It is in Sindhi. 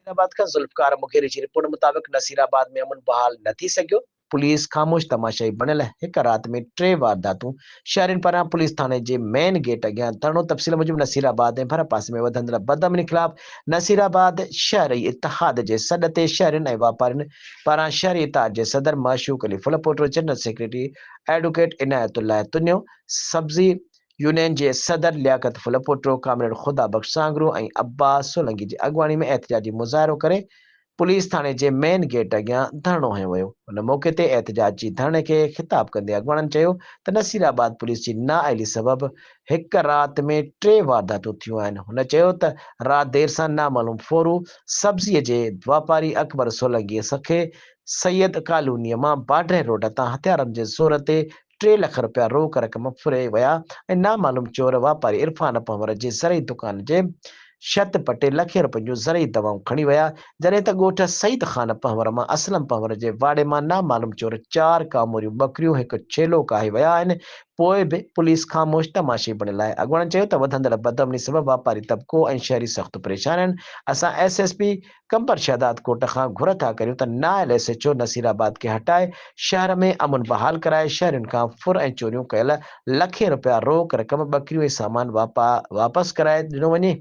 نصيرآباد کان ذوالفقار مغيري جي رپورٽ مطابق نصيرآباد ۾ امن بحال نه ٿي سگهيو، پوليس خاموش تماشائي بڻيل هڪ رات ۾ ٽي وارداتون، شهرين پاران پوليس ٿاڻي جي مين گيٽ اڳيان ڌرڻو، تفصيل موجب نصيرآباد ۽ ڀرپاسي ۾ وڌندڙ بدامني خلاف نصيرآباد شهري اتحاد جي سڏ تي شهرين ۽ واپارين پاران شهري اتحاد جي صدر Mashooq Ali Phulpoto, general secretary advocate Inayatullah Tunio, سبزي يونين جي صدر لياقت ڦلپوٽو، ڪامريڊ خدا بخش سانگرو ۽ عباس سولنگي جي اڳواڻي ۾ احتجاجي مظاهرو ڪري پوليس ٿاڻي جي مين گيٽ اڳيان ڌرڻو هنيو ويو. ان موقعي تي احتجاجي ڌرڻي کي خطاب ڪندي اڳواڻن چيو ته نصير آباد پوليس جي نااهلي سبب هڪ رات ۾ ٽي وارداتون ٿيون آهن. هن چيو ته رات دير سان نامعلوم ڦورو سبزي جي واپاري اڪبر سولنگي کي سيد ڪالونيء مان باڊهه روڊ تان هٿيارن جي زور تي ٽي لک رپيا روڪ رقم ڦري ويا ۽ نامعلوم چور واپاري عرفان پنهور جي زرعي دڪان جي شت پٽي لکين رپين جون زرعي دوائون کڻي ويا، جڏهن ته ڳوٺ سعيد خان پنهور مان اسلم پنهور جي واڙي مان نامعلوم چور چار ڪاموريون ٻڪريون هڪ ڇيلو ڪاهي ويا آهن، پوء به پوليس خاموش تماشي بڻيل آهي، اڳواڻن چيو ته وڌندڙ بدامني سبب واپاري طبقو ۽ شهري سخت پريشان آهن، اسان S S P Qambar Shahdadkot کان گهر ٿا ڪريون ته نااهل ايس ايڇ او نصيرآباد کي هٽائي شهر ۾ امن بحال ڪرائي شهرين کان ڦر ۽ چوريون ڪيل لکين رپيا روڪ رقم، ٻڪريون ۽ سامان واپس ڪرائي ڏنو وڃي.